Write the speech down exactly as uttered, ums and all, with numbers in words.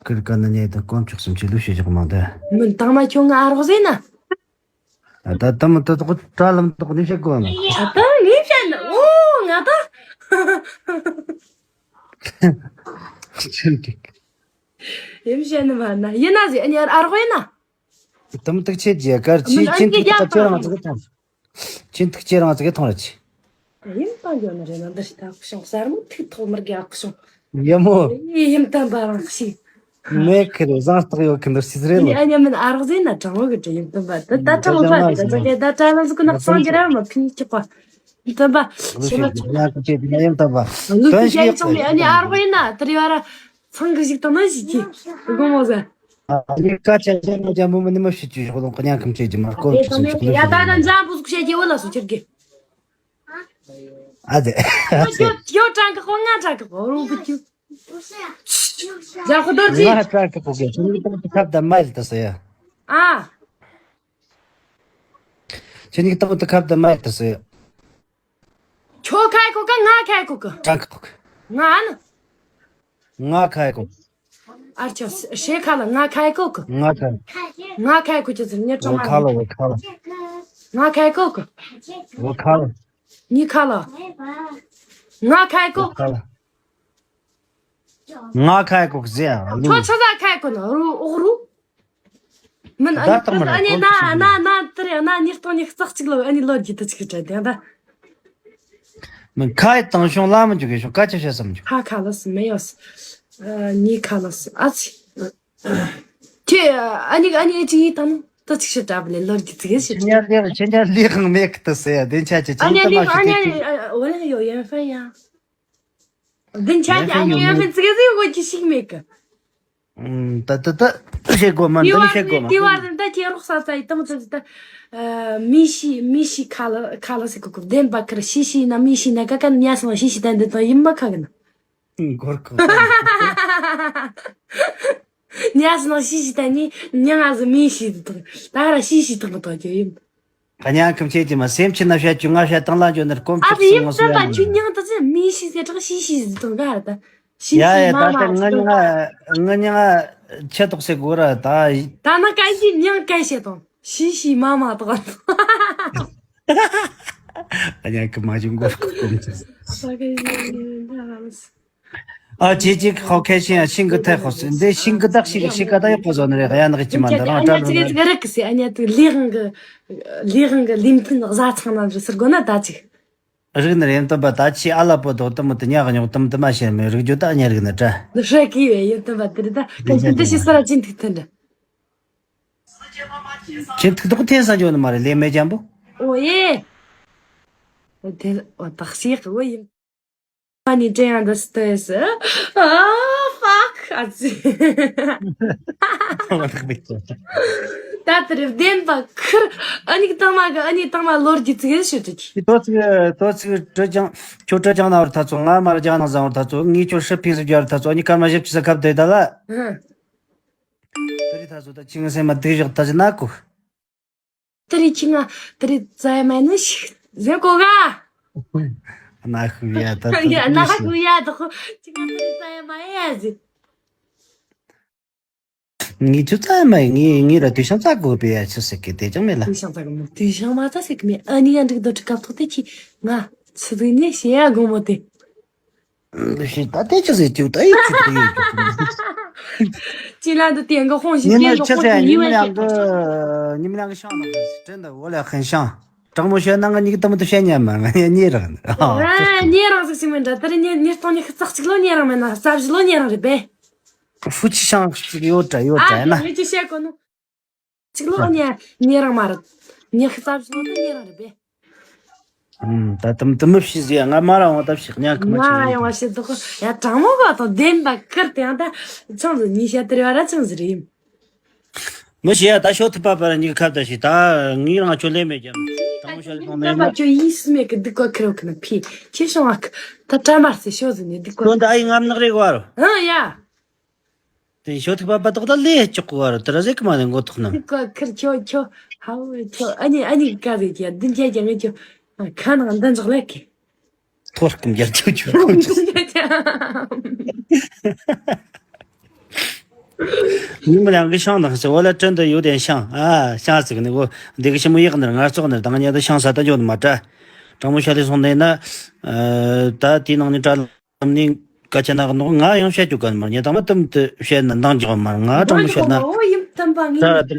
ཀིར་ཀ་ནི་ཉེ་དང་དཀོན་མཆོག་སུམ་ཅུ་ལུགས་ཤེས་བཞག་མ་འདི། མི་དང་མ་ཁྱོད་ང་ཨ་རོགས་ཟེར་ན། ད་ལྟ་མི་ད་ལྟ་དྲ་ལམ་དག་ནི་བཤད་དགོས་ན། ད་ལྟ་ངས་བཤད་ན་ཨོ་ང་ད། ཡིན་བཤད་ནི་མ་ན་ཡིན་ན་ཟེར་ཨ་ནི་ཨ་རོགས་ཡིན་ན། དམ་ཐུག་ཆེད་ཀྱི་གར་ཆེ་ཅིན་ཐུག་ད་ཁྱེད་རང་ཚོ་གི་ཐོང་། ཅིན་ཐུག་ཁྱེད་རང་ཚོ་གི་ཐོང་ར་ཆེ། ཡིན་ད་ཡོད་ནི་རེད་ན་འདི་ཞིག་ད་ཁུ་ཤོང་གསར་མོ་ཐུག་ཐོག་མི་རྒྱ་ཁུ་ཤོང་། ཡ་མོ། ཡིན་ད་འབའ་རང་ཞིག་མེད་ཁི་རེ་བཟང་རྟགས་ཡོད་ཁི་འདུག་ཤི་ཟེར་ལོ། ཨ་ཉམས་མིན་ཨ་རོགས་ཟེར་ན་དྲང་བོ་གི་དྲི་ཡིན་དམ་པ་འདི་ད་དྲང་བོ་པ་རེད་ད་ད་ད་ད་ལ་ཟུག་ནག་སང་གི་ར་མ་ཕི་ནི་ཅི་པ། དམ་པ་ཞེ་མ་ཆུ། ཡ་ཁི་ཆེ་ན་ཡིན་དམ་པ། ལུག་ཏོན་ཤི་ཡོད་ཚང་མས་ཨ་ནི་ཨ་རོགས་ཡིན་ན་དེ་རི་བ་ར་ཚང་གི་ཞིག་དང་ན་ཞིག་གི་དགོང་མོ་ཟེར། ཨ་ནི་ཀ་ཆ་ཆ་ན་ཇ་མོ་མི་ནི་མ་ཤི་ཅུ་ཞོག་ལོང་ཀ་ཉ་ཁམ་ཆེ་ཇི་མར་ཀོ་ཆུ་སུ་ཞོག་ལོང་ཡ་ད་ན་ཇ་བུ་ཟུག་ཤེ་ཀྱི་བོ་ལ་སུ་ཁྱེར་གི། ཨ་དེ། ཡོ་ཡོ་ཀྲང་གི་ཧོ་ང་ཀྲང་གི་ཧོ་རུ་བུ་ཅུ། ཇ་ཧོ་དོར་ཅི། ང་ཀྲང་གི་ཧོ་གི་ཁྱེད་ནི་ཏག་ཏག་ཁབ་ད་མ་ཡལ་ད་སོ་ཡ། ཨ། ཁྱེད་ནི་ཏག་ཏག་ཁབ་ད་མ་ཡལ་ད་སོ་ཡ། ཁྱོ་ཁ་ཡི་ཁོ་ག་ང་ཁ་ཡི་ཁོ་ག་ཀྲང་གི་ཁོ་ག་ང་ཨ་ནི། ང་ཁ་ཡི་ཁོ་ག་ཨར་ཆོ་ཤེ་ཁ་ལ་ང་ཁ་ཡི་ཁོ་ག་ང་ཁ་ཡི། ང་ཁ་ཡི་ཁོ་ཁྱོད་ཚོ་ཉེ་ཁྲོ་ང་ཁ་ལ་ང་ཁ་ལ། ང་ཁ་ཡི་ཁོ་ག་ང་ཁ་ལ། ཉི་ཁ་ལ། ང་ཁ་ཡི་ཁོ་ག་ང་ཁ་ལ། ང་ཁ་ཡི་ཁོ་ག་ཟེ་ཨ་ལུ། ཁྱོད་ཆ་ཟ་ཁ་ཡི་ཁོ་ན་རུ་ཨོག་རུ། མིན་ཨ་ནི་ད་སྟག་མ་རེད། ཨ་ནི་ན་ན་ན་དེ་རེད་ན་ཉིས་སྟོང་ཉི་ཤུ་རྩ་གཅིག་ལོ་ཨ་ནི་ལོ་རྒྱུས་དེ་ཅིག་དྲན་དེ་ད། མིན་ཁ་ཡི་དང་ཤོང་ལ་མི་འཇུག་གི་ཤོང་ཀ་ཆ་བཤད་སམ་འཇུག་ཁ་ཁ་ལོ་སི་མེ་ཡོ་སི། ཉི་ཁ་ལོ་སི་ཨ་ཙི། ཁྱེད་ཨ་ནི་ཨ་ནི་ཨེ་ཅི་ཡི་དང་ད་ཅིག་ཤི་དྲ་བ་ལས་ལོ་རྒྱུས་ཅིག་ཤི། ཁྱེད་ཉར་ལེགས་ཁྱེད་ཉར་ལེགས་ཁང་མེད་གི་ད་ཟེ་ཡ་དེ་ཆ་ཅི་ཨ་ཅིག་ནི་ཨ་ད་མ་ནི་ཨ་ཤི་ནི་དེ་ཨ་ཨ་ཨོ་ལེ་ཡོ་ཡན་ཧྥན་ཡ། དེ་ཆ་ཅི་ཨ་ནི་ཡན་ཧྥན་ཙིག་ཟིག་གོ་ཅི་ཤིག་མེད་གི། ད་ད་ད་བཤད་དགོས་མ་འདི་ནི་བཤད་དགོས་མ། དེ་བར་དེ་ད་ཁྱེད་རོགས་ས་ཚ་ཡི་དམ་ཚ་ཚ་ད། མི་ཤི་མི་ཤི་ཁ་ལ་ཁ་ལ་སི་ཀུ་ཀུ་བདེན་པ་ཁར་ཤི་ཤི་ན་མི་ཤི་ན་ཀ་ཀ་ཉ་སང་ཤི་ཤི་ད་འདི་དང་ཡིན་པ་ཁ་གི་ན། གོར་ཁོ། ཉ་སང་ཤི་ཤི་ད་ནི་ཉ་ང་ཟི་མི་ཤི་དི་དང་ད་ར་ཤི་ཤི་དང་དང་ཁྱོད་ཡིན། ཁ་ཉང་ཁམ་ཆེ་ཅི་མ་སེམས་ཅི་ན་བཤད་ཅུ་ང་བཤད་དང་ལ་འཇོ་ནར་གོམ་ཨ་ཅུ་ཙི་ཡིན་སོང་སོ་ད་ཡ་ད་ཁྱོད་མྱང་ད་ཙི་མི་ཤི་ཟེར་དྲག་ཤི་ཤི་ཟེར་དང་ག་ར་ད་ཤི་ཡ་ཤི་ཡ་མ་ད་མ་ད་ང་ཟེར་ཉི་ང་ད་ང་ཉི་ང་ཆེ་ཏོག་སེ་གོ་ར་ད། ད་ན་གན་གྱི་མྱང་གན་བཤད་དང་ཤི་ཤི་མ་མ་ཏོག་ཨ་ཉང་ཁམ་མ་ཅུ་གོ་གོམ་ཅི། ཨ་ཅེ་ཅེ་ཁོ་ཁེ་ཤིང་ཨ་ཤིང་གི་ཐད་ཁོ་སི་འདི་ཤིང་གི་བདག་ཤིང་གི་ཤིང་ག་ད་ཡོད་པ་བཟོ་ནི་རེད་ཡ་ནག་ཅི་མ་འདི་རང་ཨ་ཉ་ཅི་གི་ཅི་གི་རིག་གི་སི་ཨ་ཉ་དུ་ལི་ཧང་གི་ལི་ཧང་གི་ལི་མཐུན་བཟའ་ཚང་ན་འདྲི་སི་དགོ་ན་ད་ཅིག་རིག་ནི་རེད་དམ་པ་ད་ཆི་ཨ་ལ་པོ་དོ་དམ་དུ་ཉག་ཉོག་དམ་དུ་མ་ཤེས་མེད་རིག་རྒྱུ་ད་ཨ་ཉ་རིག་ནི་དྲ། འདི་ཧྲ་གི་ཡོད་ཡོད་དམ་པ་དེ་རེད་ད་ག་ཅི་འདི་ཤི་ས་ར་ཅི་འཐིག་ཐན་འདྲ། ཅི་འཐིག་ཐོག་ཐན་ས་འཇོག་ནི་མ་རེད་ལས་མེད་ཅམ་པོ། ཨོ་ཡེ། དེ་ཨོ་དག་ཤེས་གི་ཨོ་ཡིན། ཨ་ནི་དྲན་ཡང་འདི་སྟེ་ཨ་ཧྥག་ཨ་ཙི། ད་དེ་རེ་བདེན་པ་ཁིར་ཨ་ནི་དང་མ་གི་ཨ་ནི་དང་མ་ལོ་རྒྱུས་ཙི་གེ་ཞུ་དུ་ཅི། ཏོ་ཙི་ཏོ་ཙི་ཀྲི་ཅང་ཁྱོད་ཀྲི་ཅང་ན་བར་ཐ་ཚོ་ང་མར་ཅང་ན་བཟང་བར་ཐ་ཚོ་ངས་ཁྱོད་ཧྲི་ཕིང་སུ་རྒྱ་བར་ཐ་ཚོ་ཨ་ནི་ཀར་མ་ཞབས་ཀྱི་ས་ཁབ་དེ་ད་ལ། དེ་རི་ཐ་ཚོ་ད་ཁྱི་ངན་སེམས་མ་སྡུག་བཞག་ད་ཅི་ན་གོ། དེ་རི་ཁྱི་ང་དེ་རི་ཙའི་མ་ནི་ཞིག་ཟེར་གོ་ག་ན་ཧུ་ཡ་ད་ད་ཡ་ན་ཧུ་ཡ་ད་ཧུ་ཁྱི་ང་དེ་རི་ཙའི་མ་ཡ་ཟེར། ངས་ཁྱོད་ཙའི་མ་ཡ་ངས་ངས་ར་དུས་ཤང་ཙ་གོ་པེ་ཡ་ཆི་ཟེར་གི་དེ་ཅང་མེད་ལ། དུས་ཤང་ཙ་གོ་མོ་དུས་ཤང་མ་ཙ་ཟེར་གི་མེད་ཨ་ནི་ཡ་འགྲིག་འདོད་ཁྲི་སྐབས་ཐོག་དེ་ཁྱི་ང་ཚི་དུས་ནས་ཤེས་ཡ་དགོང་མོ་དེ། ཤེས་ད་དེ་ཅི་ཟེར་དུས་ད་ཡིག་ཆུ་དེ་ཡིག་ཆུ། ཅི་ལ་འདི་དེ་འགའ་ཧོང་ཞིག་ཉི་མ་དེ་འགའ་ཆི་ཧོང་ཟེར་ཞིག་ཉི་མ་ཡིན་ཡང་གི་ཉི་མ་ཡང་གི་ཤང་ལ་དྲན་ད་འོ་ལ་ཧན་ཤང་དྲང་མོ་བཤད་ན་ང་གཉིས་ཀྱི་དམ་དུ་བཤད་ཉན་མ་ང་གཉིས་རང་ཨ་ཉེ་རང་ཟིག་ཟིག་མིན་འདྲ་དེར་ཉེ་ཉེ་སྟོང་ཉི་ཤུ་རྩ་གཅིག་ལོ་ཉེ་རང་མིན་ན་རྩ་བཞི་ལོ་ཉེ་རང་རེད་པས། ཧྥུ་ཆི་ཤང་ཟིག་ཡོད་དྲ་ཡོད་ཨ་དྲ་ཡིན་ན། ཉེ་ཅི་བཤད་གོ་ནོ། གཅིག་ལོ་ཉེ་ཉེ་རང་མ་རེད། ཉི་ཤུ་རྩ་བཞི་ལོ་དེ་ཉེ་རང་རེད་པས། ད་དམ་དུ་མི་ཕྱི་ཟིག་ང་མ་ར་འོང་ད་ཕྱི་ཉག་གི་མ་ང་ཆེ་ཡང་བ་ཤི་དོ་ཡ་དྲང་མོ་ག་དང་བདེན་པ་ཁིར་དེ་ཡང་ད་ཚང་དུ་ཉི་ཤ་དེར་བ་ར་ཚང་ཟིག་རེད་ཡིན། མི་ཤི་ཡ་ད་ཤོ་ཐུབ་པ་པར་ཉི་ཁབ་ད་ཤི་ད་ངའི་རང་ཆོ་ལས་མེད་ཀྱང་དྲང་མོ་ཤ་ལས་གཏོང་ནས་ད་ཁྱོད་ཡིན་སུ་མེད་གི་སྡིག་གོ་ཁིར་འོ་ཁི་ན་ཕི་ཁྱེད་ཤོང་ཨ་ཁི་ད་དྲན་པ་སི་ཤོ་ཟིག་ནས་སྡིག་གོ་ཁྱོད་ད་ཨ་ཡི་ངམ་ནག་རེ་གོ་རོ་ཨ་ཡ། དེ་ཤོ་ཐུག་པ་པ་ཏོག་ད་ལས་ཅོག་གོ་བ་ར་དེ་ར་ཟེ་ཀི་མ་ནས་མགོ་ཐོག་ནམ། ཁ་ཁར་ཁྱོ་ཁྱོ་ཧའོ་ཁྱོ་ཨ་ནི་ཨ་ནི་ཀ་ཟེ་ཀྱ་དུན་ཁྱ་ཀྱ་ངེ་ཁྱོ་ཁ་ནང་འདི་འཇོག་ལེ་ཀི། ཐོར་ཀུམ་རྒྱལ་ཁྱོ་ཁྱོ་ཁོ་ཁྱོ། 你们两个像的是，我来真的有点像啊，像这个那个，这个什么也跟那儿做那当年的像啥的就那么着，张木学的从那那，呃，他地方的这那个家那个那个，俺用学就干嘛，你他妈怎么的学那当叫嘛，俺张木学那，这